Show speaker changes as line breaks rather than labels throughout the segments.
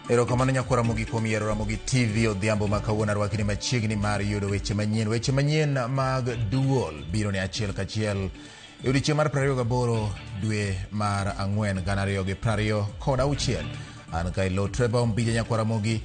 Erokamano nyakwara Ramogi kuom yiero Ramogi TV odhiambo ma kawuono. Arwakni machiegni mar yudo weche manyien. Weche manyien mag duol biro ne achiel kachiel e odiechieng' mar 28 dwe mar ang'wen 2026. An ka ilo Trevor Ombija nyakwara Ramogi.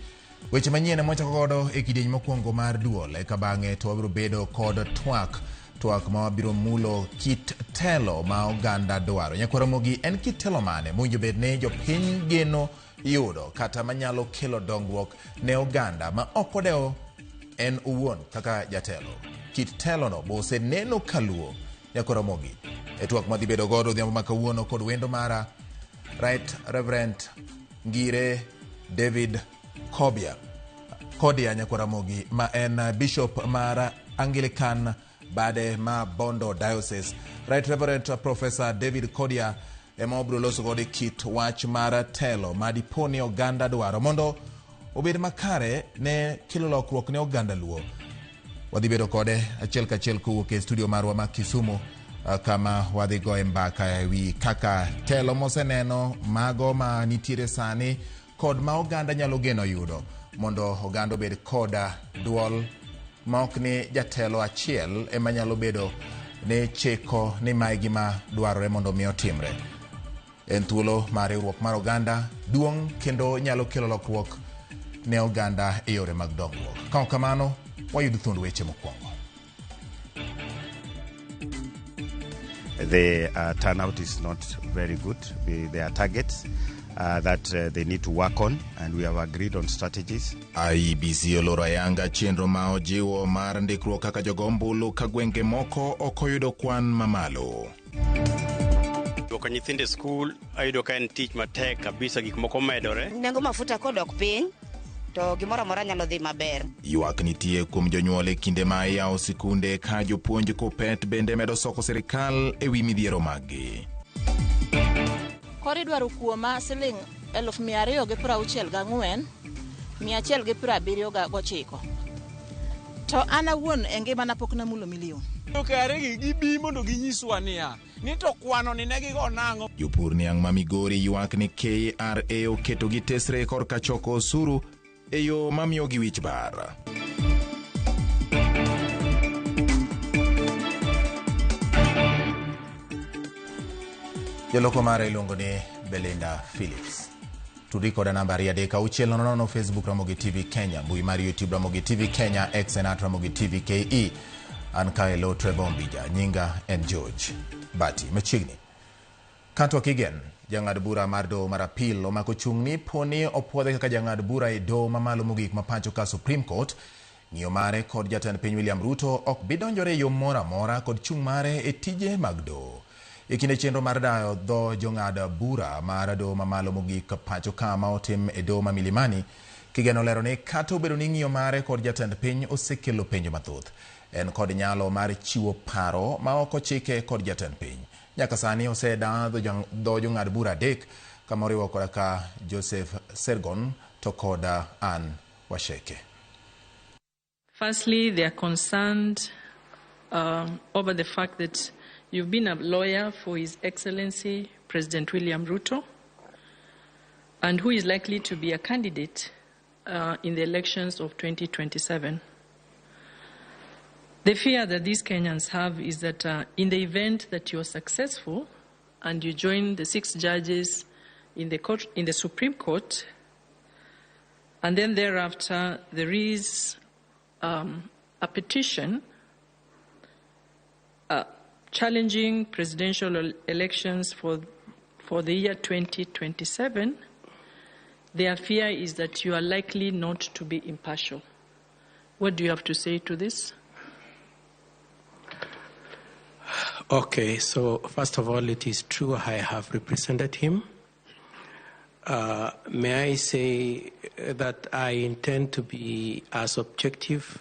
Weche manyien mwachako godo e kidieny mokwongo mar duol, eka bang'e to wabiro bedo kod twak twak ma wabiro mulo kit telo ma oganda dwaro. Nyakwara Ramogi, en kit telo mane mowinjo bed ni jopiny geno yudo kata manyalo kelo dongruok ne oganda ma ok odewo en owuon kaka jatelo? Kit telono bo oseneno kaluo? Nyakwara Ramogi, e twak madhi bedo godo odhiambo ma kawuono kod wendo mara Right Reverend Ngire David Kobia Kodia nyakwara Ramogi, ma en Bishop mar Anglican bade ma Bondo Diocese. Right Reverend Professor David Kodia ema wabiro loso godo kit wach mar telo ma dipo ni oganda dwaro mondo obed makare ne kelo lokruok ne oganda Luo. Wadhi bedo kode achiel kachiel kowuok e studio marwa ma Kisumu, kama wadhi goye mbaka e wi kaka telo moseneno mago ma nitiere sani kod ma oganda nyalo geno yudo mondo oganda obed koda duol ma ok ni jatelo achiel ema nyalo bedo ni chiko ni mae gima dwarore mondo mi otimre. En thuolo mar riwruok mar oganda duong' kendo nyalo kelo lokruok ne oganda e yore mag dongruok. Ka ok kamano, wayud thuond weche mokwongo.
The turnout is not very good. There are targets that they need to work on, and we have agreed on strategies.
IEBC oloro ayanga chenro ma ojiwo mar ndikruok kaka jogo ombulu ka gwenge moko ok oyudo kwan mamalo.
Duoko nyithindo e skul ayudo ka en tich matek kabisa, gik moko medore.
Nengo mafuta kodok piny to gimoro amora nyalo dhi maber.
Ywak nitie kuom jonyuol e kinde ma iyawo sikunde ka jopuonj Kuppet bende medo soko sirikal e wi midhiero maggi.
Koro idwaro kuoma siling 264,179. To an awuon e ngimana pok namulo milion.
KRA gi gibi mondo ginyiswa niya ni to kwano ni ne gigo nang'o.
Jopur niang' ma Migori ywak ni KRA oketo gi tesre korka choko osuru e yo mamiyogi wich bar. Joloko mare iluongo ni Belinda Phillips. Tudri koda namba 23600 Facebook Ramogi TV Kenya, mbui mar YouTube Ramogi TV Kenya, X en at Ramogi TV KE. An kae lo Trevor Ombija, nyinga en George Bati. Machiegni. Katwa Kigen, jang'ad bura mar doho mar appeal omako chung' ni poni opuodhe kaka jang'ad bura e doho mamalo mogik ma pacho ka Supreme Court. Ng'iyo mare kod jatend piny William Ruto ok bi donjore e yo moro amora kod chung' mare e tije mag doho. E kinde chenro mar dayo dho jong'ad bura mar doho mamalo mogik pacho ka ma otim e doho ma Milimani, Kigen olero ni kata obedo ni ng'iyo mare kod jatend piny osekelo penjo mathoth, en kod nyalo mar chiwo paro ma ok ochike kod jatend piny. Nyaka sani oseda dho jong'ad bura 3 kama oriwo koda ka Joseph Sergon to kod Ann Washeke.
Firstly, they are concerned over the fact that you've been a lawyer for His Excellency President William Ruto, and who is likely to be a candidate in the elections of 2027. The fear that these Kenyans have is that in the event that you're successful and you join the 6 judges in the Supreme Court, and then thereafter there is a petition challenging presidential elections for the year 2027, their fear is that you are likely not to be impartial. What do you have to say to this?
First of all, it is true I have represented him. May I say that I intend to be as objective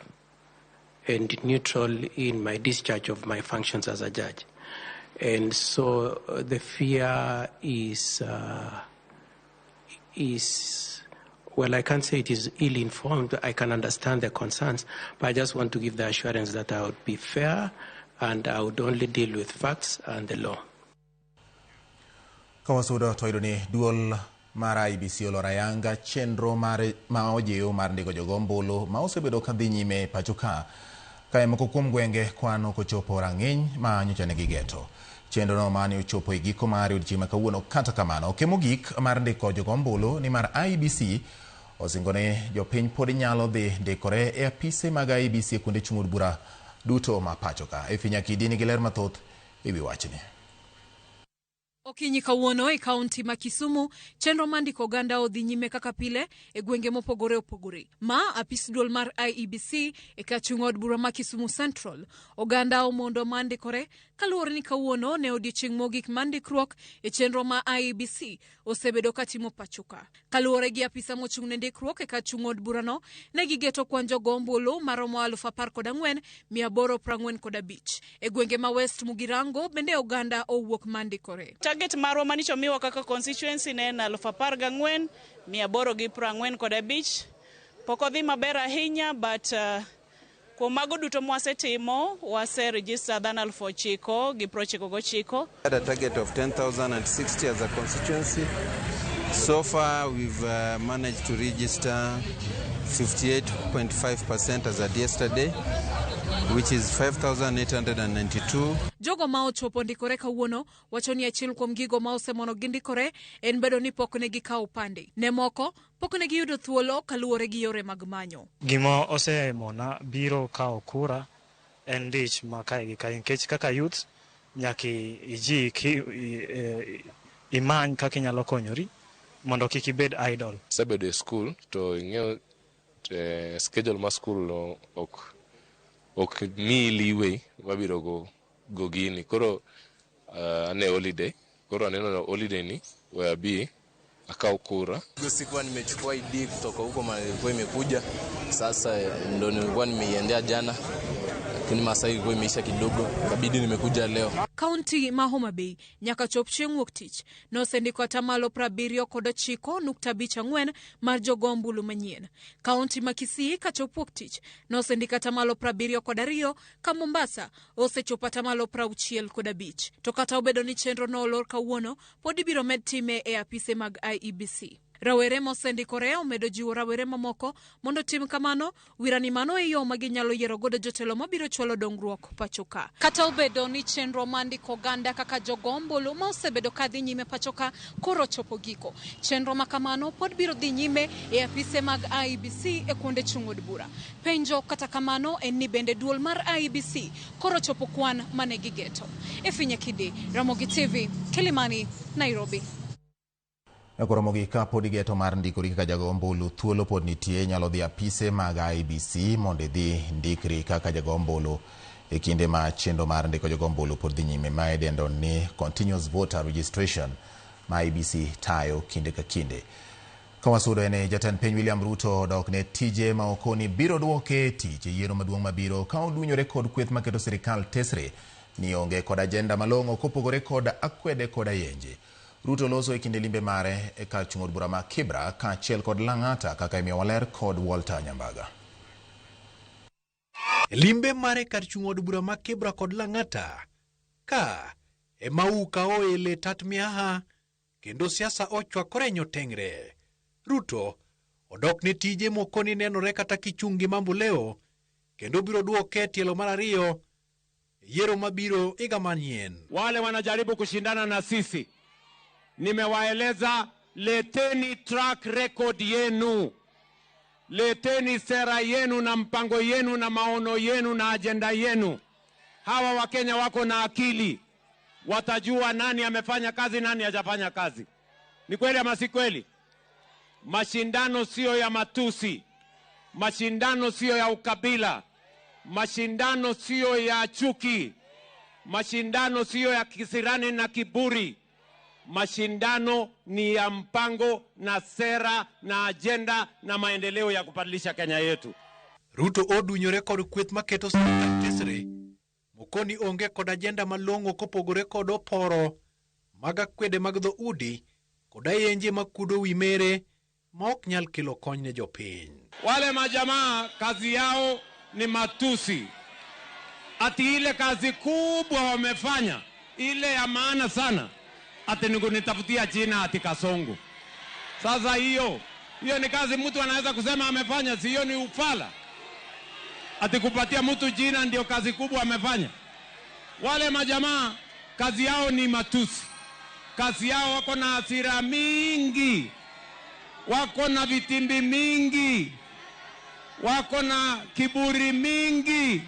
and neutral in my discharge of my functions as a judge. And so the fear is, well, I can't say it is ill-informed. I can understand the concerns, but I just want to give the assurance that I would be fair and I would only deal with facts and the law.
Ka wasudo to wayudo ni duol mar IEBC oloro ayanga chenro mar ma ojiw mar ndiko jogo ombulu ma osebedo ka dhi nyime pacho ka. Kae moko kuom gwenge kwan ok ochopo rang'iny ma nyocha ne gigeto. Chenro no mane ochopo e giko mar odiechieng' ma kawuono. Kata kamano, oke mogik mar ndiko jogo ombulu ni mar IEBC osingo ni jopiny pod nyalo dhi ndikore e apise mag IEBC e kuonde chung' od bura duto ma pacho ka. Efi Nyakidi nigi ler mathoth e wi wachni.
Okinyi kawuono e kaunti ma Kisumu, chenro mar ndiko oganda odhi nyime kaka pile e gwenge mopogore opogore. Ma apis duol mar IEBC e kachung' od bura ma Kisumu Central. Oganda omondo mar ndikore kaluwore ni kawuono ne odiechieng' mogik mar ndikruok e chenro ma IEBC osebedo katimo pacho ka. Kaluwore gi apisa mochung' ne ndikruok e kachung' od burano, ne gigeto kwan jogo ombulu maromo 14,845. E gwenge ma West Mugirango bende oganda owuok mar ndikore.
Target marwa manicho miwa kaka constituency ne en 14,845. Pok odhi maber ahinya, but kuom mago duto mwasetimo, wase register dhano 9,099.
Had a target of 10,060 as a constituency. So far, we've managed to register 58.5% as at yesterday, which is 5,892.
Jogo ma ochopo ndikore kawuono wacho ni achiel kuom gigo ma osemono gi ndikore en bedo ni pok ne gikawo opande. Ne moko pok ne giyudo thuolo kaluwore gi yore mag manyo.
Gima osemona biro kawo kura en dich ma kae gi kae nikech kaka youth nyaka iji imany kaka inyalo konyori mondo kik ibed idle.
Asebedo e skul to ing'eyo schedule mar skul no ok miyi leeway mabiro go gini. Koro ane holiday. Koro aneno holiday ni we abi akaw kura.
Sikuwa nimechukua ID kutoka huko mahali ilikuwa imekuja. Sasa ndo nilikuwa nimeiendea jana, lakini masaa ilikuwa imeisha kidogo, ikabidi nimekuja leo.
Kaunti ma Homa Bay nyaka chop chieng' wuok tich nosendiko atamalo 79.54 mar jogo ombulu manyien. Kaunti ma Kisii kachop wuok tich nosendiko atamalo 72, ka Mombasa osechopo atamalo 65. To kata obedo ni chenro no olor kawuono, pod ibiro med time e apise mag IEBC. Rawere mosendikore omedo jiwo rawere mamoko mondo tim kamano, wirani mano e yo ma ginyalo yiero godo jotelo mabiro chwalo dongruok pacho ka. Kata obedo ni chenro mar ndiko oganda kaka jogo ombulu ma osebedo ka dhi nyime pacho ka koro chopo giko, chenro ma kamano pod biro dhi nyime e apise mag IEBC e kuonde chung' od bura. Penjo kata kamano en ni bende duol mar IEBC koro chopo kwan mane gigeto. Efi Nyakidi, Ramogi TV, Kilimani, Nairobi.
Koro mogik ka pod igeto mar ndikori kaka jago ombulu, thuolo pod nitie, inyalo dhi apise mag IEBC mondo idhi ndikri kaka jago ombulu e kinde ma chenro mar ndiko jogo ombulu pod dhi nyime, ma idendo ni continuous voter registration ma IEBC tayo kinde ka kinde. Ka wasudo en jatend piny William Ruto odok ne tije ma okoni biro duoke e tich e yiero maduong' mabiro ka odunyore kod kweth maketo sirikal tesre ni onge kod agenda malong'o kopogore kod akwede kod ayenje. Ruto loso e kinde limbe mare e kar chung' od bura ma Kibra kaachiel kod Lang'ata kaka imiyo waler kod Walter Nyambaga.
Limbe mare kar chung' od bura ma Kibra kod Lang'ata ka ema uka oele tat miaha kendo siasa ochwakore nyotengre. Ruto odok ne tije mokoni nenore kata kichung' gi mambo leo kendo biro duoke tielo mar ariyo yiero mabiro higa manyien.
Wale wanajaribu kushindana na sisi, nimewaeleza, leteni track record yenu, leteni sera yenu na mpango yenu na maono yenu na agenda yenu. Hawa Wakenya wako na akili, watajua nani amefanya kazi, nani hajafanya kazi. Ni kweli ama si kweli? Mashindano sio ya matusi, mashindano sio ya ukabila, mashindano sio ya chuki, mashindano sio ya kisirani na kiburi. Mashindano ni ya mpango na sera na agenda na maendeleo ya kubadilisha Kenya yetu.
Ruto odunyore kod kweth maketo sirkal tesre mokoni onge kod agenda malong'o kopogore kod oporo mag akwede mag dhoudi kod ayenje makudo wi mere ma ok nyal kelo kony ne jopiny.
Wale majamaa kazi yao ni matusi. Ati ile kazi kubwa wamefanya, ile ya maana sana, ati nikunitafutia jina ati Kasongo. Sasa hiyo ni kazi mtu anaweza kusema amefanya? Si hiyo ni ufala? Ati kupatia mtu jina ndio kazi kubwa amefanya? Wale majamaa kazi yao ni matusi. Kazi yao wako na hasira mingi, wako na vitimbi mingi, wako na kiburi mingi.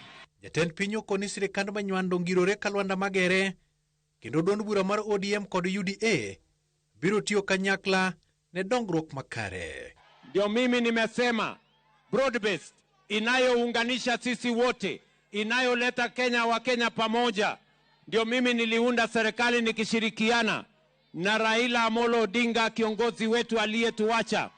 Jatend piny okoni sirikand Manywando ngirore ka Lwanda Magere kendo duond bura mar ODM kod UDA biro tiyo kanyakla ne dongruok makare.
Ndio mimi nimesema broad based inayounganisha sisi wote, inayoleta Kenya wa Kenya pamoja. Ndio mimi niliunda serikali nikishirikiana na Raila Amolo Odinga, kiongozi wetu aliyetuacha,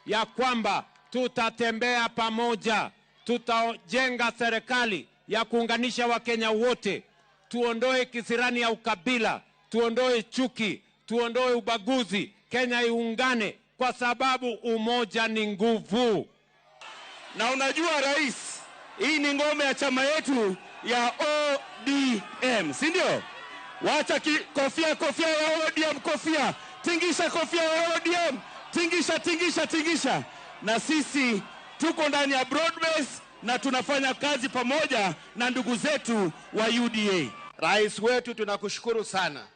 ya kwamba tutatembea pamoja, tutajenga serikali ya kuunganisha Wakenya wote, tuondoe kisirani ya ukabila, tuondoe chuki, tuondoe ubaguzi, Kenya iungane kwa sababu umoja ni nguvu.
Na unajua rais, hii ni ngome ya chama yetu ya ODM, si ndio? Wacha kofia ya ODM, kofia. Tingisha kofia ya ODM. Tingisha, tingisha, tingisha. Na sisi tuko ndani ya broad base na tunafanya kazi pamoja na ndugu zetu wa UDA.
Rais wetu tunakushukuru sana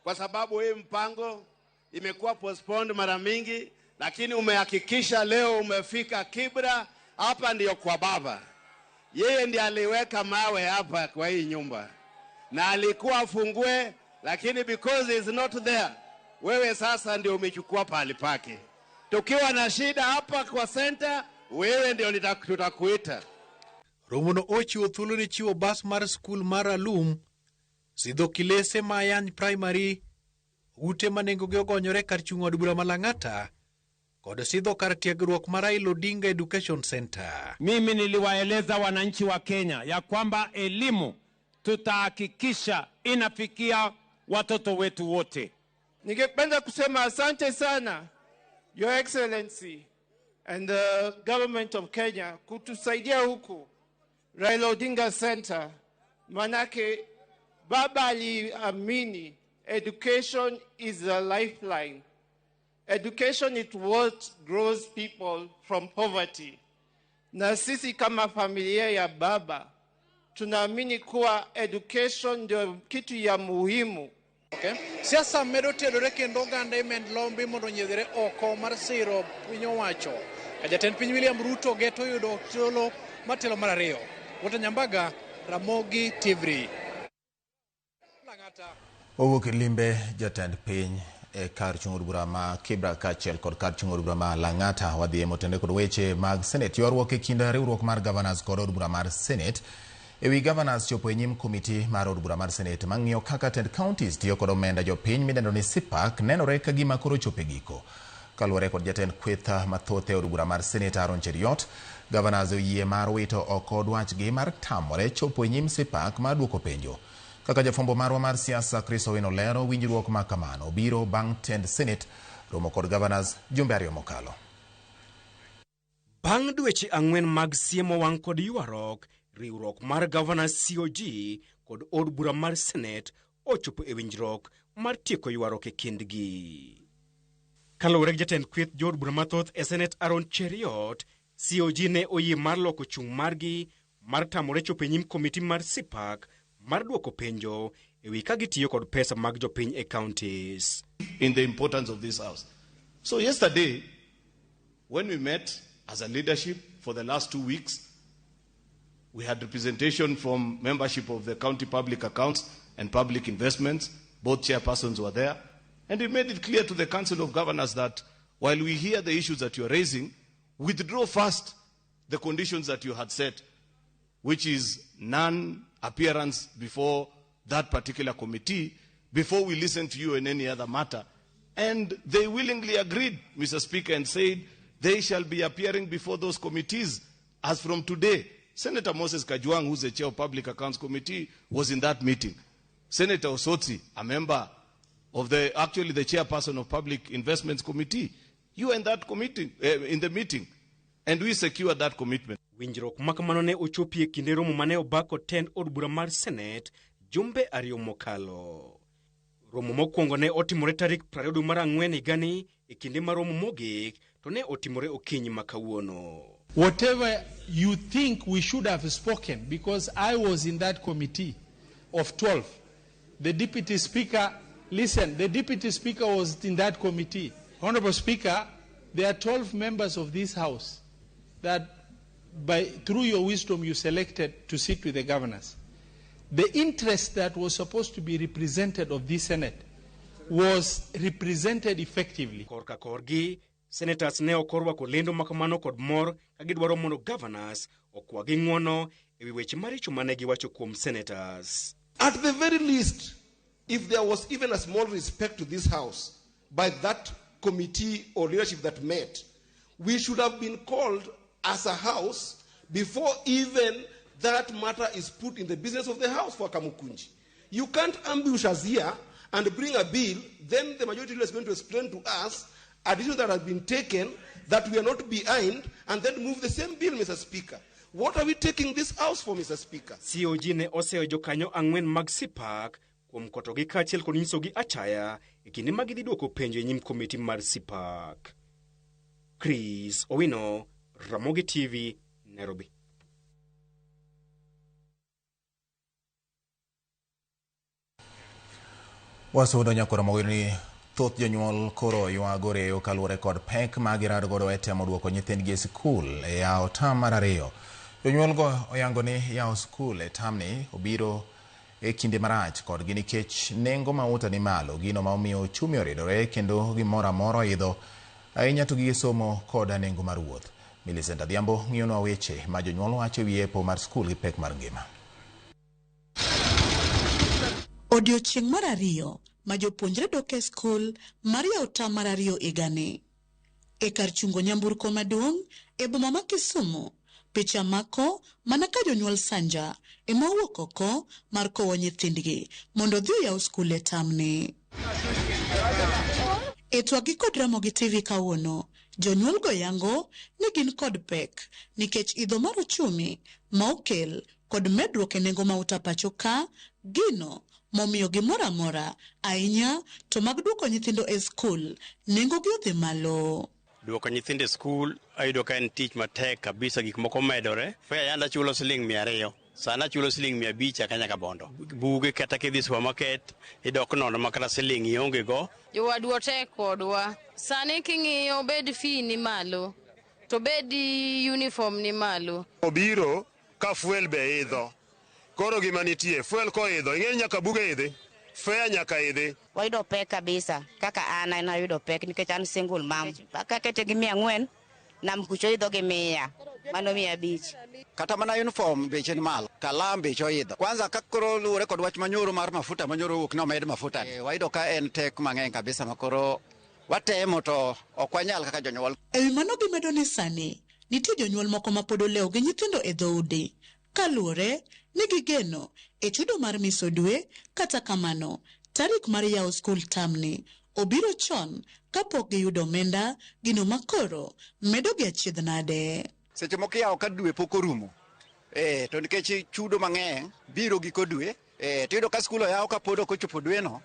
kwa sababu hii mpango imekuwa postponed mara mingi, lakini umehakikisha leo umefika Kibra. Hapa ndiyo kwa baba. Yeye ndiye aliweka mawe hapa kwa hii nyumba. Na alikuwa afungue, lakini because he's not there, wewe sasa ndio umechukua pahali pake. Tukiwa na shida hapa kwa center, wewe ndio tutakuita.
Romono ochiwo thuolo ne chiwo bas mar skul mar Alum, sidho kilese ma Ayany Primary, ute ma nengogi ogonyore kar chung' od bura ma Lang'ata, kod sidho kar tiegruok mar Raila Odinga Education Center.
Mimi niliwaeleza wananchi wa Kenya ya kwamba elimu tutahakikisha inafikia watoto wetu wote.
Ningependa kusema asante sana Your Excellency and the government of Kenya kutusaidia huku Raila Odinga Center. Manake baba aliamini education is a lifeline. Education is what grows people from poverty. Na sisi kama familia ya baba tunaamini kuwa education ndio kitu ya muhimu.
Okay. Siasa medo terore kendo oganda imed lombi mondo onyiedhre oko mar siro piny owacho. Ka jatend piny William Ruto geto yudo thuolo mar telo mar ariyo. Walter Nyambaga, Ramogi TV.
Owuok limbe jatend piny e kar chung' od bura ma Kibra kaachiel kod kar chung' od bura ma Lang'ata. Wadhi e motende kod weche mag Senate. Ywaruok e kind riwruok mar Governors kod od bura mar Senate ewi Governors chopo e nyim komiti mar od bura mar Senate mang'iyo kaka tend counties tiyo kod omenda jopiny midendo ni CPAC nenore ka gima koro chopo e giko. Kaluwore kod jatend kweth mathoth e od bura mar Senate Aaron Cheruiyot, Governors oyie mar wito oko dwachgi mar tamore chopo e nyim CPAC mar duoko penjo. Kaka jafwambo marwa mar siasa Chris Owino lero, winjruok ma kamano biro bang' tend Senate romo kod Governors jumbe ariyo mokalo.
Bang' dweche 4 mag siemo wang' kod ywaruok, riwruok mar Governors COG kod od bura mar Senate ochopo e winjruok mar tieko ywaruok e kindgi. Kaluwore gi jatend kweth jood bura mathoth e Senate Aaron Cheruiyot, COG ne oyie mar loko chung' margi mar tamore chopo e nyim komiti mar CPAC mar duoko penjo ewi ka gitiyo kod pesa mag jopiny e counties.
In the importance of this house. So yesterday, when we met as a leadership for the last 2 weeks, we had representation from membership of the County Public Accounts and Public Investments. Both chairpersons were there. And we made it clear to the Council of Governors that while we hear the issues that you are raising, withdraw first the conditions that you had set, which is non-appearance before that particular committee, before we listen to you in any other matter. And they willingly agreed, Mr. Speaker, and said they shall be appearing before those committees as from today. Senator Moses Kajwang, who's the chair of Public Accounts Committee, was in that meeting. Senator Osotsi, a member of the, actually the chairperson of Public Investments Committee, you were in that committee, in the meeting, and we secured that commitment.
Winjruok makamano ne ochopi e kinde romo mane obak tend od bura mar Senate jumbe ariyo mokalo. Romo mokwongo ne otimore tarik 20 mar 4 higani e kinde mar romo mogik to ne otimore okinyi ma kawuono.
Whatever you think we should have spoken, because I was in that committee of 12. The deputy speaker, listen, the deputy speaker was in that committee. Honorable Speaker, there are 12 members of this house that by, through your wisdom you selected to sit with the governors. The interest that was supposed to be represented of this Senate was represented effectively.
Korka korgi, senators ne ok orwako lendo ma kamano kod mor ka gidwaro mondo governors okwagi ng'uono ewi weche maricho mane giwacho kuom senators.
At the very least, if there was even a small respect to this house by that committee or leadership that met, we should have been called as a house before even that matter is put in the business of the house for Kamukunji. You can't ambush us here and bring a bill, then the majority leader is going to explain to us a decision that has been taken that we are not behind, and then move the same bill, Mr. Speaker. What are we taking this house for, Mr. Speaker?
COG ne oseyo jokanyo ang'wen mag CPAC kuom kotogi kaachiel kod nyisogi achaya e kinde ma gidhi duoko penjo e nyim komiti mar CPAC. Chris Owino, Ramogi TV, Nairobi.
Wasudo nyakoro ni thoth jonyuol koro ywago reyo kaluwore kod pek ma girado godo e temo duoko nyithindgi e sikul e yawo tam mar ariyo. Jonyuol go oyango ni yawo sikul e tamni obiro e kinde marach kodgi nikech nengo mauta ni malo, gino ma omiyo ochumi oridore kendo gimoro amora oidho ahinya to gige somo koda nengo mar wuoth. Millicent Adhiambo ng'iyonwa weche ma jonyuol wacho e wi yepo mar sikul gi pek mar ngima.
Odiochieng' mar ariyo ma jopuonjre dok e skul mar yawo tam mar ariyo higani. E kar chungo nyamburko maduong' e boma ma Kisumu, picha mako mana ka jonyuol Sanja ema owuok oko mar kowo nyithindgi mondo odhi oyaw skul e tamni. E twak gi kod Ramogi TV kawuono, jonyuol go yango ni gin kod pek nikech idho mar ochumi ma okel kod medruok e nengo mauta pacho ka, gino momiyo gimoro amora ahinya to mag duoko nyithindo e skul nengogi odhi malo.
Duoko nyithindo e skul ayudo ka en tich matek kabisa, gik moko medore. Fare yande achulo siling 200, sani achulo siling 500 eka nyaka bondo. Buge kata kidhi supermarket idok nono ma kata siling ionge go.
Jowadwa tek kodwa. Sani king'iyo bed fee ni malo, to bed uniform ni malo.
Obiro ka fuel be idho. Koro gima nitie, fuel koidho, ing'e ni nyaka buge idhi, fare nyaka idhi.
Wayudo pek kabisa, kaka an an ayudo pek nikech an single mom. Kakete gi 400, nam kucho idho gi 100, mano 500.
Kata mana uniform beche ni malo, kalam beche oidho. Kwanza ka koro luwore kod wach manyoro mar mafuta manyoro owuok nomed mafuta. Wayudo ka en tek mang'eny kabisa makoro watemo to ok wanyal kaka jonyuol.
Ewi mano gimedo ni sani nitie jonyuol moko ma pod olewo gi nyithindo e dhoudi kaluwore ni gigeno e chudo mar miso dwe. Kata kamano tarik mar yawo skul tamni obiro chon kapok giyudo omenda, gino makoro medo gi achiedh nade.
Seche moko iyawo ka dwe pok orumo, to nikech chudo mang'eny biro giko dwe, to iyudo ka skul oyaw kapod ok ochopo dweno,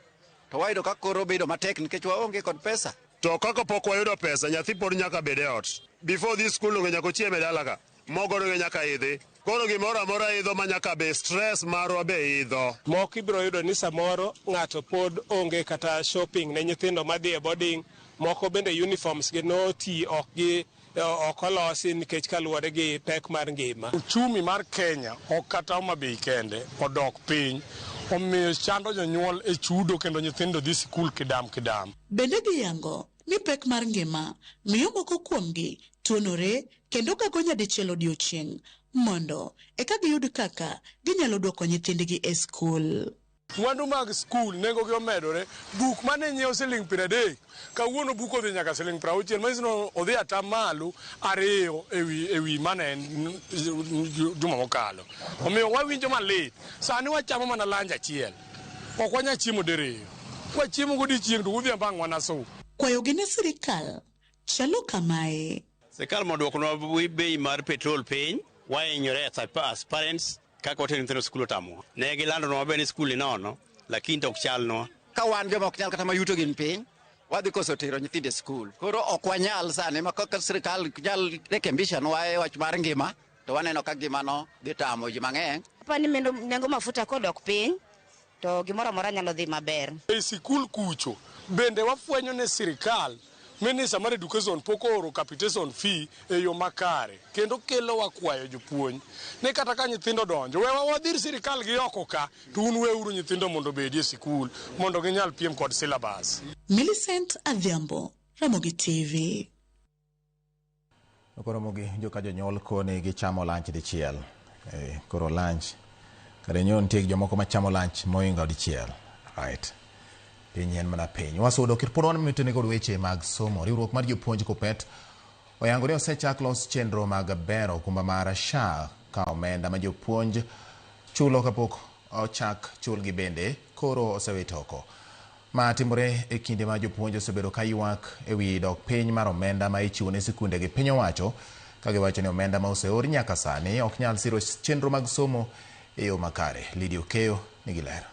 to wayudo ka koro bedo matek nikech waonge kod pesa.
To kaka pok wayudo pesa, nyathi pod nyaka bed e ot. Before this school onge nyaka ochiem e dala ka, mogo donge nyaka idhi. Koro gimoro amora idho ma nyaka be stress marwa be idho.
Moko ibiro yudo ni samoro ng'ato pod onge kata shopping ne nyithindo madhi e boarding, moko bende uniforms gi noti ok gi ok olosi nikech kaluwore gi pek mar ngima.
Uchumi mar Kenya ok kata Homa Bay kende odok piny, omiyo chando jonyuol e chudo kendo nyithindo dhi sikul kidam kidam.
Bende giyango ni pek mar ngima miyo moko kuomgi tuonore kendo gago nyadichiel odiochieng' mondo eka giyud kaka ginyalo duoko nyithindgi e skul.
Mwandu mag skul nengogi omedore. Buk mane nyiewo siling 30, kawuono buk odhi nyaka siling 60, manyiso ni odhi 2% ewi mane en juma mokalo. Omiyo wawinjo malit. Sani wachamo mana lunch achiel. Ok wanyal chiemo diriyo. Kwachiemo godiochieng' to godhiambo ang' wanasu.
Kwayogi ne sirikal chalo kamae.
Sirikal mondo oduoknwa bei mar petrol piny, wahinyore as parents kaka watero nyithindo skul otamowa. Ne gilandonwa maber ni skul ni nono, lakini to ok chalnwa.
Ka wan joma ok nyal kata ma yuto gin piny, Wadhi koso tero nyithindo e skul. Koro ok wanyal sani ma kaka sirkal nyal rekebisha nwa e wach mar ngima to waneno ka gimano dhi tamo ji mang'eny.
Apani nengo mafuta kodok piny to gimoro amora nyalo dhi maber.
E sikul kucho bende wafwenyo ne sirikal Minister mar Education pok ooro capitation fee e yo makare kendo kelo wakwayo jopuonj ni kata ka nyithindo donjo wewa wadhir sirikal gi oko ka to un weuru nyithindo mondo obedi e sikul mondo ginyal piem kod syllabus.
Millicent Adhiambo, Ramogi TV.
Koro Ramogi joka jonyuol koni gichamo lunch dichiel. Koro lunch kare nyo nitie jomoko machamo lunch moingo dichiel. Right. Piny en mana piny. Wasudo kir pod wan mitene kod weche mag somo. Riwruok mar jopuonj KUPPET oyango ni osechak los chenro mag bero okumba mar SHA ka omenda ma jopuonj chulo kapok ochak chulgi bende koro osewit oko. Ma timore e kinde ma jopuonj osebedo ka ywak e wi dok piny mar omenda ma ichiwo ne sikunde gi piny owacho ka giwacho ni omenda ma oseor nyaka sani ok nyal siro chenro mag somo e yo makare. Lydia Okeyo nigi ler.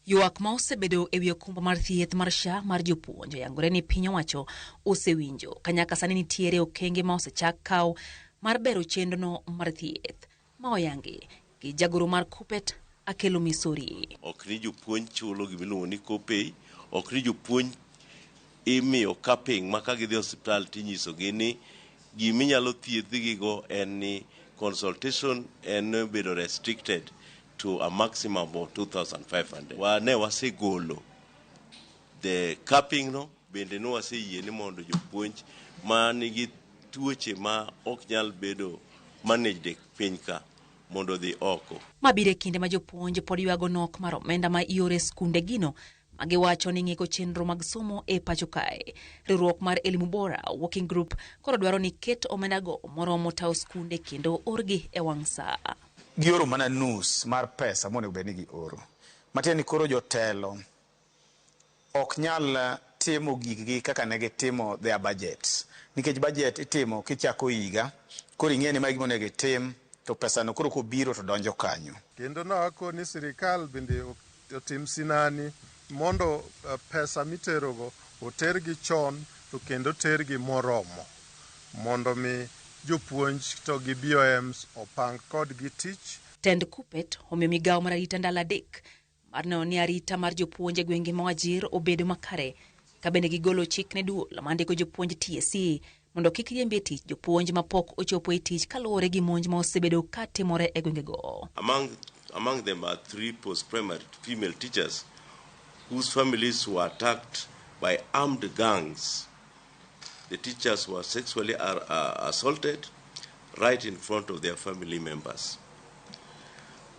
Ywak ma osebedo e wi okumba mar thieth mar SHA mar jopuonj oyangore ni piny owacho osewinjo ka nyaka sani nitiere okenge ma osechak kaw mar bero chenrono mar thieth ma oyangi gi jagoro mar KUPPET Akelo Misori.
Ok ni jopuonj chulo gimiluongo ni copay, ok ni jopuonj imiyo capping ma ka gidhi e osiptal tinyisogi ni giminyalo thiedhgigo en ni consultation en bedo restricted to a maximum of 2500. Wa ne wasegolo the capping no bende ne waseyie ni mondo jopuonj ma nigi tuoche ma ok nyal bedo managed e piny ka mondo odhi oko.
Ma biro e kinde ma jopuonj pod ywago nok mar omenda ma ioro e skunde gino ma giwacho ni ng'iko chenro mag somo e pacho kae. Riwruok mar Elimu Bora Working Group koro dwaro ni ket omendago moromo tawo skunde kendo orgi e wang' saa.
Gioro mana nus mar pesa monego bed ni gioro. Matiende ni koro jotelo ok nyal timo giggi kaka ne gitimo their budget. Nikech budget itimo kichako higa, koro ing'e ni mae gima onego itim, to pesano koro kobiro to donjo kanyo.
Kendo nawakoni sirikal bende otim sinani mondo pesa miterogo otergi chon to kendo tergi moromo mondo mi jopuonj to gi BOMs opang kodgi tich.
Tend KUPPET omiyo migawo mar arita ndalo 3 mar neno ni arita mar jopuonj e gwenge ma Wajir obedo makare ka bende gigolo chik ne duol mandiko jopuonj TSC mondo kik riembi e tich jopuonj mapok ochopo e tich kaluwore gi monj ma osebedo ka timore e gwengego.
Among them are 3 post-primary female teachers whose families were attacked by armed gangs. The teachers were sexually assaulted right in front of their family members.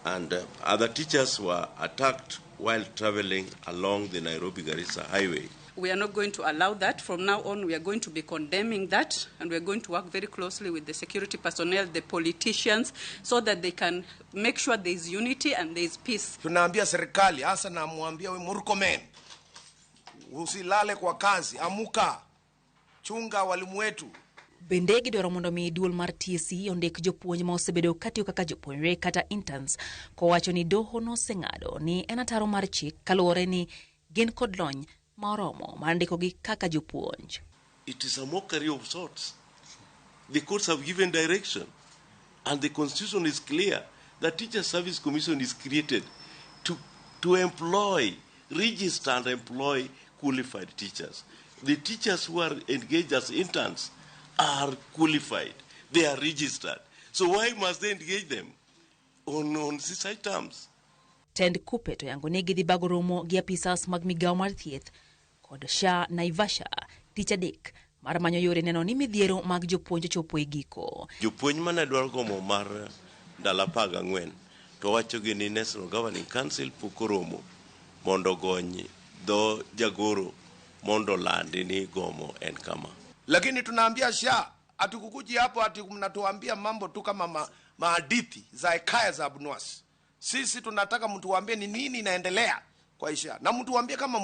And other teachers were attacked while traveling along the Nairobi-Garissa highway.
We are not going to allow that. From now on, we are going to be condemning that, and we are going to work very closely with the security personnel, the politicians, so that they can make sure there is unity and there is peace.
Tunaambia serikali, hasa namwambia we Murkomen, usilale kwa kazi, amuka, chunga walimu wetu.
Bende gidwaro mondo mi duol mar TSC ondik jopuonj ma osebedo katiyo kaka jopuonjre kata interns, kowacho ni doho noseng'ado ni en ataro mar chik kaluwore ni gin kod lony ma oromo mar ndikogi kaka jopuonj.
It is a mockery of sorts. The courts have given direction, and the constitution is clear that Teacher Service Commission is created to employ, register and employ qualified teachers. The teachers who are engaged as interns are qualified. They are registered. So why must they engage them on such terms?
Tend KUPPET oyango ni gidhi bago romo gi apisas mag migawo mar thieth kod SHA Naivasha tich adek mar manyo yore neno ni midhiero mag jopuonj ochopo e giko.
Jopuonj mane dwaro gomo mar ndalo 14 to wacho gi ni National Governing Council pok oromo mondo ogony dho jagoro mondo olandi ni gomo en kama.
Lakini tunaambia SHA atukukuji hapo ati mnatuambia mambo tu kama mahadithi za hekaya za Abnuasi. Sisi tunataka mtuambie ni nini inaendelea kwa SHA, na mtuambie kama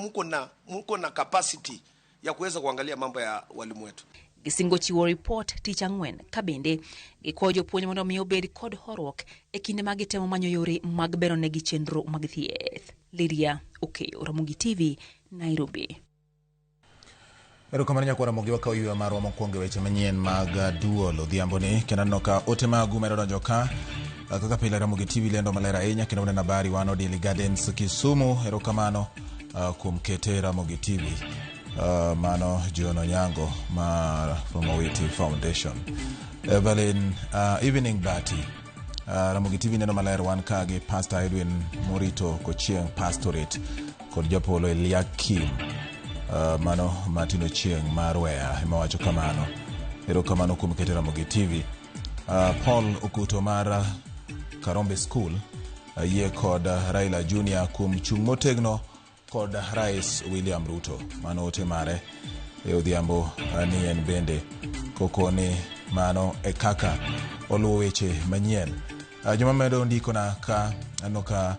mko na capacity ya kuweza kuangalia mambo ya walimu wetu.
Gisingo chiwo report tich ang'wen ka bende gikwayo jopuonj mondo mi obed kod horuok e kinde ma gitemo manyo yore mag bero negi chenro mag thieth. Lydia Okeyo, Ramogi TV, Nairobi.
Erokamano nyakwar Ramogi, wakawo yweyo marwa mokwongo e weche manyien mag duol odhiamboni kendo aneno ka ote magu medo donjo ka kaka pile Ramogi TV lendo maler ahinya kendo uneno habari wan Odili Gardens Kisumu. Erokamano kuom kete Ramogi TV. Mano John Onyango mar from Owiti Foundation. Evelyn Evening Bati. Ramogi TV neno maler wan ka gi Pastor Edwin Morito Kochieng Pastorate kod Japolo Eliakim. Mano Martin Ochieng mar Wea ema wacho kamano. Erokamano kuom kete Ramogi TV. Paul Okuto mar Karombe School yie kod Raila Junior kuom chung' motegno kod Rais William Ruto. Mano ote mare e odhiambo ni en bende kokoni mano e kaka oluwo weche manyien. Joma medo ndikona ka aneno ka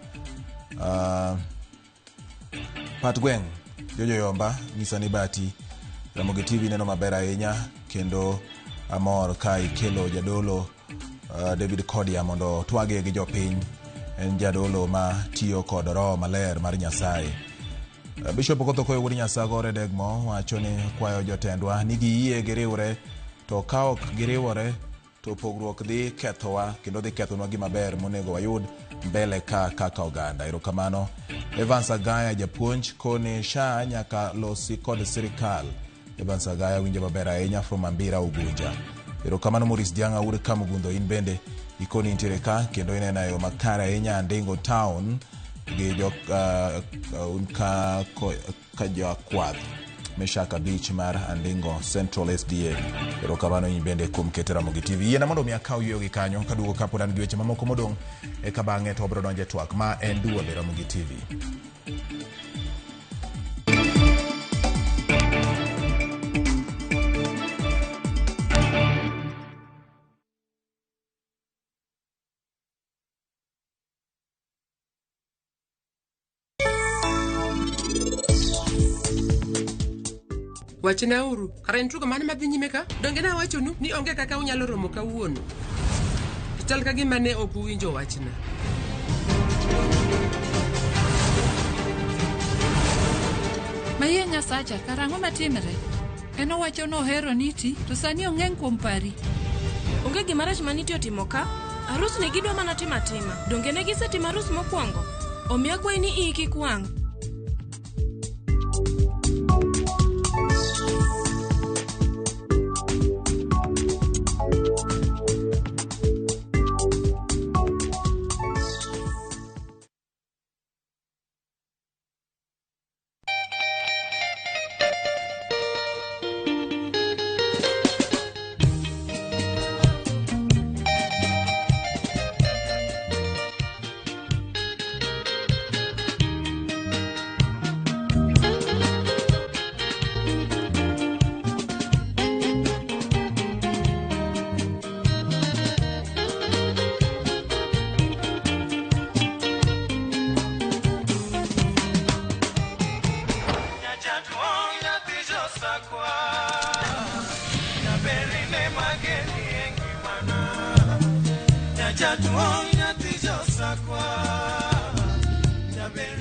Pat Gweng' Jojo Yomba nyisa ni Bati Ramogi TV neno maber ahinya kendo amor ka ikelo jadolo David Kodia mondo otwagie gi jopiny. En jadolo ma tiyo kod roho maler mar Nyasaye. Bishop Okoth Okoyo wuod Nyasago Redegmo wacho ni kwayo jotendwa ni giyie giriwre, to ka ok giriwore to pogruok dhi kethowa kendo dhi kethonwa gima ber monego wayud mbele ka kaka oganda. Erokamano. Evans Agaya japuonj koni SHA nyaka losi kod sirikal. Evans Agaya winjo maber ahinya from Ambira Ugunja. Erokamano Maurice Dianga wuod Kamugundho, in bende ikoni intiere ka kendo ineno e yo makare ahinya Andingo Town gi jo un ka, ka jakwath Meshak Abich mar Andingo Central SDA. Erokamano in bende kuom keto Ramogi TV. Yiena mondo mi akaw yueyo gi kanyo kaduogo kapod an gi weche mamoko modong' eka bang'e to wabiro donjo e twak ma en duol e Ramogi TV.
Wachnauru, kara en tugo mane madhi nyime ka? Donge nawachonu ni onge kaka unyalo romo kawuono? To chal ka gima ne ok uwinjo wachna.
Mayie Nyasacha, kara ang'o matimre? En owacho nohero Niti, to sani ong'eng' kuom pari.
Onge gima rach ma Niti otimo ka. Arus ni gidwa mana timo atima. Donge ne gisetimo arus mokwongo? Omiyo akwayi ni iyi kik wang'.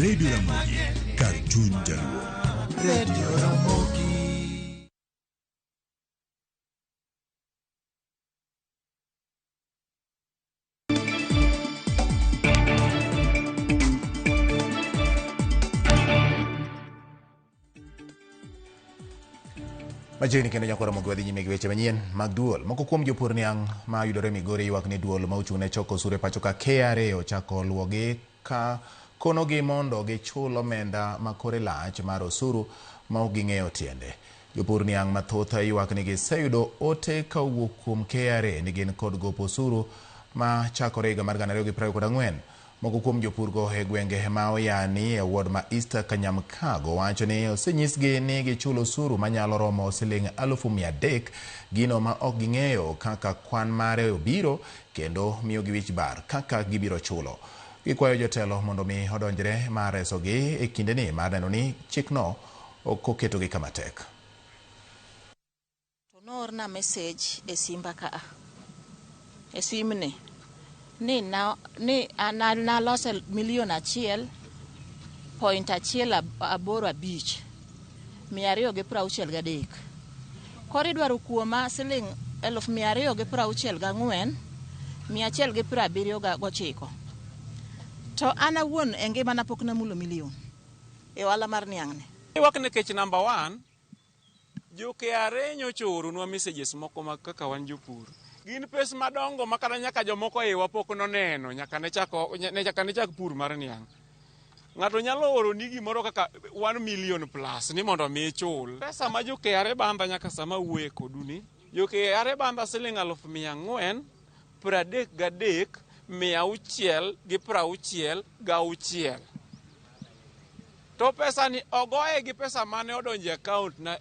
Radio Ramogi, kar chuny jaluo.
Radio Ramogi.
Machiegni kendo nyakwar Ramogi wadhi nyime gi weche manyien mag duol. Moko kuom jopur niang' ma yudore Migori ywak ni duol ma ochung' ne choko osuru e pacho ka KRA ochako luwogi ka konogi mondo gichul omenda ma kore lach mar osuru ma ok ging'eyo tiende. Jopur niang' mathoth ywak ni giseyudo ote ka owuok kuom KRA ni gin kod gop osuru ma chakore higa mar 2024. Moko kuom jopurgo e gwenge ma Oyani e ward ma East Kanyamkago wacho ni osenyisgi ni gichul osuru manyalo romo siling 300,000, gino ma ok ging'eyo kaka kwan mare obiro kendo miyogi wich bar kaka gibiro chulo. Gikwayo jotelo mondo mi odonjre mar resogi e kindeni mar neno ni chikno ok oketogi kama tek.
To noorna message e simba ka e simni ni na ni naloso milion 1.185. 263. Koro idwaro kuoma siling 264,179. To an awuon e ngimana pok namulo milion e ohala mar niang'ni.
Ywak nikech number 1, jo KRA nyocha ooronwa messages moko mag kaka wan jopur. Gin pes madongo ma kata nyaka jomoko e iwa pok noneno nyaka ne chak pur mar niang'. Ng'ato nyalo oroni gimoro kaka 1 million plus ni mondo mi ichul. Pesa ma jo KRA bamba nyaka sama awuoye kodu ni, jo KRA bamba siling 433,666. To pesa ni ogoye gi pesa mane odonjo e account na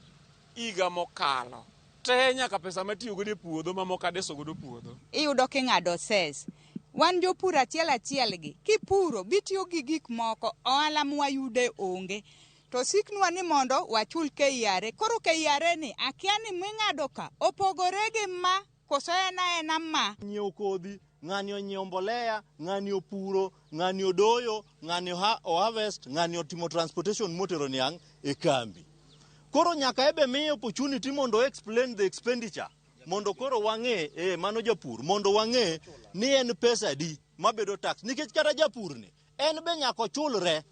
higa mokalo. Te nyaka pesa matiyo godo e puodho ma moko adeso godo puodho.
Iyudo king'ado ses. Wan jopur achiel achiel gi, kipuro bitiyo gi gik moko, ohala mwayude onge. To siknwa ni mondo wachul KRA. Koro KRA ni akia ni ming'ado ka opogore gi ma koso en aena ma.
Nyiewo kodhi, ng'ani onyiewo mbolea, ng'ani opuro, ng'ani odoyo, ng'ani oharvest, ng'ani otimo transportation motero niang' e kambi. Koro nyaka ebe miye opportunity mondo explain the expenditure. Mondo koro wang'e, mano japur, mondo wang'e ni en pesa adi mabedo tax. Nikech kata japur ni, en be nyaka ochulre.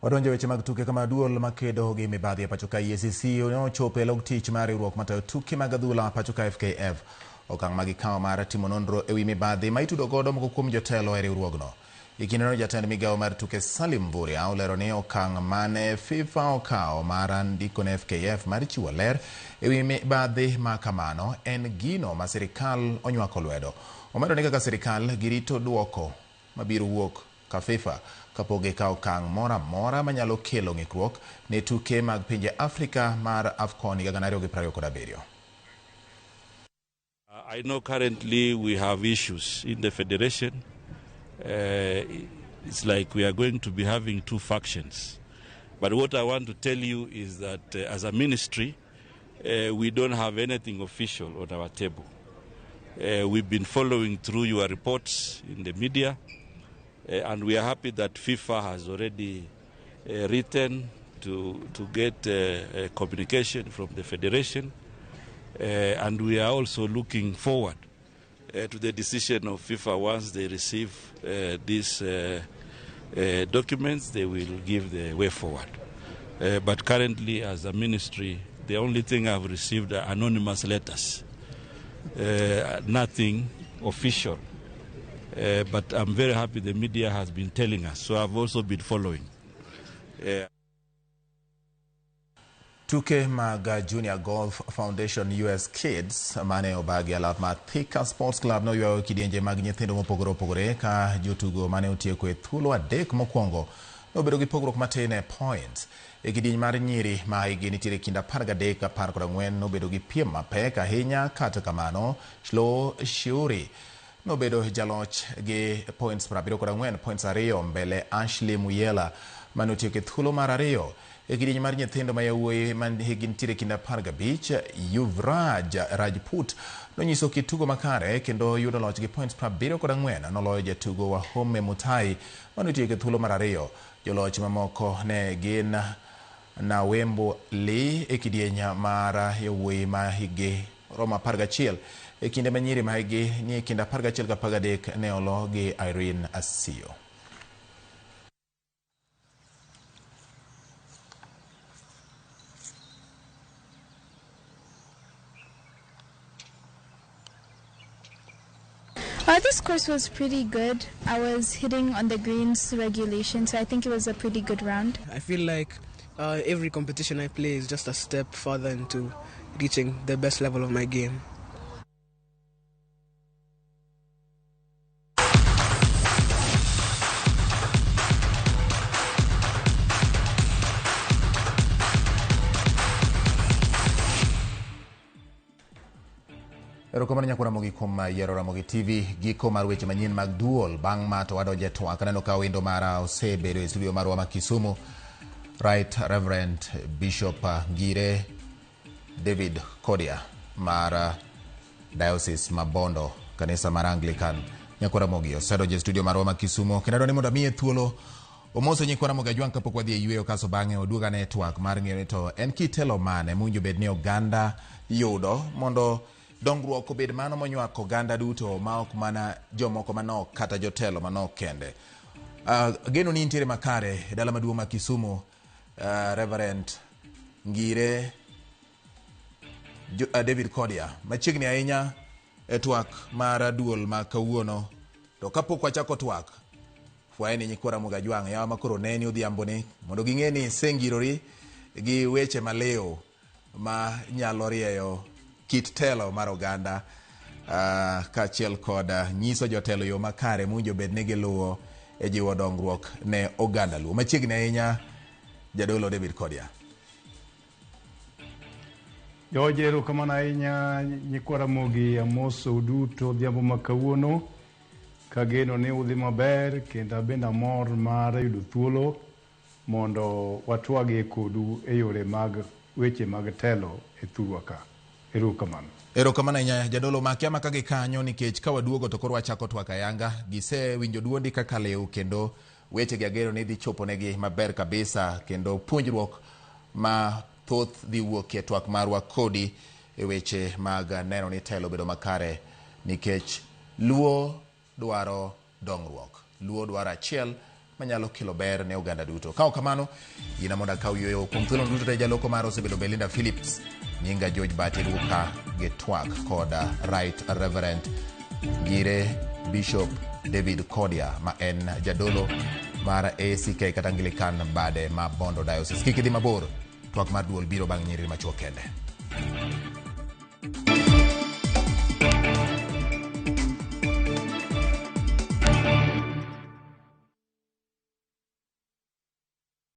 Wadonjo weche mag tuke kama duol makedo gi mibadhi e pacho ka EACC nochopo e log tich mar riwruok matayo tuke mag adhula pacho ka FKF. Okang' ma gikawo mar timo nonro ewi mibadhi ma itudo godo moko kuom jotelo e riwruogno. E kindeno jatend migawo mar tuke Salim Mvurya olero ni okang' mane FIFA okawo mar ndiko ne FKF mar chiwo ler ewi mibadhi ma kamano en gino ma sirikal onywako lwedo. Omedo ni kaka sirikal girito duoko mabiro wuok ka FIFA kapok gikawo okang' moro amora manyalo kelo ng'ikruok ne tuke mag pinje Afrika mar AFCON higa 2027.
I know currently we have issues in the federation. It's like we are going to be having two factions. But what I want to tell you is that as a ministry, we don't have anything official on our table. We've been following through your reports in the media, and we are happy that FIFA has already written to get communication from the federation. And we are also looking forward to the decision of FIFA. Once they receive these documents, they will give the way forward. But currently, as a ministry, the only thing I've received are anonymous letters, nothing official. But I'm very happy the media has been telling us, so I've also been following.
Tuke mag Junior Golf Foundation US Kids mane obagi alap mar Thika Sports Club noywayo kidienje mag nyithindo mopogore opogore ka jotugo mane otieko e thuolo adek mokwongo nobedo gi pogruok matin e points. E kidieny mar nyiri ma hikgi nitiere kind 13 14 nobedo gi piem mapek ahinya, kata kamano Shlo Shiuri nobedo jaloch gi points 74, points 2 mbele Ashley Muyela mane otieko e thuolo mar 2. E kidieny mar nyithindo ma yawuoyi man hikgi nitiere kind 15, Yuvraj Rajput nonyiso kit tugo makare kendo yudo loch gi points 74, noloyo jatugo Wahome Mutai mane otieko e thuolo mar 2. Joloch mamoko ne gin Nawembo Lee e kidieny mar yawuoyi ma hikgi romo 11, e kinde ma nyiri ma hikgi ni e kind 11 gi 13 ne olo gi Irene Asiyo.
This course was pretty good. I was hitting on the greens regulation, so I think it was a pretty good round.
I feel like every competition I play is just a step further into reaching the best level of my game.
Erokamano nyakwa Ramogi kuom yiero Ramogi TV. Giko mar weche manyien mag duol. Bang' ma to wadonje twak. Aneno ka wendo mara osebedo e studio marwa ma Kisumu, Right Reverend Bishop Ngire David Kodia mar Diocese ma Bondo, kanisa mar Anglican. Nyakwa Ramogi osedonjo e studio marwa ma Kisumo kendo adwaro ni mondo amiye thuolo omose nyikwa Ramogi Ajwang' kapok wadhi e yweyo kaso bang'e oduog ane twak mar ng'eyo ni to en kit telo mane mowinjo bed ni oganda yudo mondo dongruok obed mano monywako oganda duto ma ok mana jomoko manok kata jotelo manok kende. Ageno ni intiere makare e dala maduong' ma Kisumu, Reverend Ngire David Kodia machiegni ahinya e twak mar duol ma kawuono. To kapok wachako twak, fwaye ni nyikwa Ramogi Ajwang' yawa makoro neni odhiamboni mondo ging'e ni isengirori gi weche maliw ma nyalo rieyo kit telo mar oganda kaachiel kod nyiso jotelo yo makare mowinjo bed ni giluwo e jiwo dongruok ne oganda Luo. Machiegni ahinya Jadolo David Kodia.
George, erokamano ahinya nyikwa Ramogi, amoso duto odhiambo ma kawuono kageno ni udhi maber kendo abende amor mar yudo thuolo mondo watwagie kodu e yore mag weche mag telo e thurwa ka. Erokamano.
Erokamano ahinya Jadolo, makia maka gi kanyo nikech ka waduogo to koro wachako twak ayanga. Gisewinjo duondi kaka liw kendo weche gi ageno ni dhi choponegi maber kabisa kendo puonjruok ma thoth dhi wuok e twak marwa kodi e weche mag neno ni telo obedo makare nikech Luo dwaro dongruok. Luo dwaro achiel manyalo kelo ber ne oganda duto. Ka ok kamano, yina mondo akaw yueyo kuom thuolo duto te jaloko mara osebedo Belinda Phillips. Nyinga George Bati Luka gi twak kod Right Reverend Ngire Bishop David Kodia ma en jadolo mar ACK kata Anglican bade ma Bondo Diocese. Kik idhi mabor, twak mar duol biro bang' nyiriri machuok kende.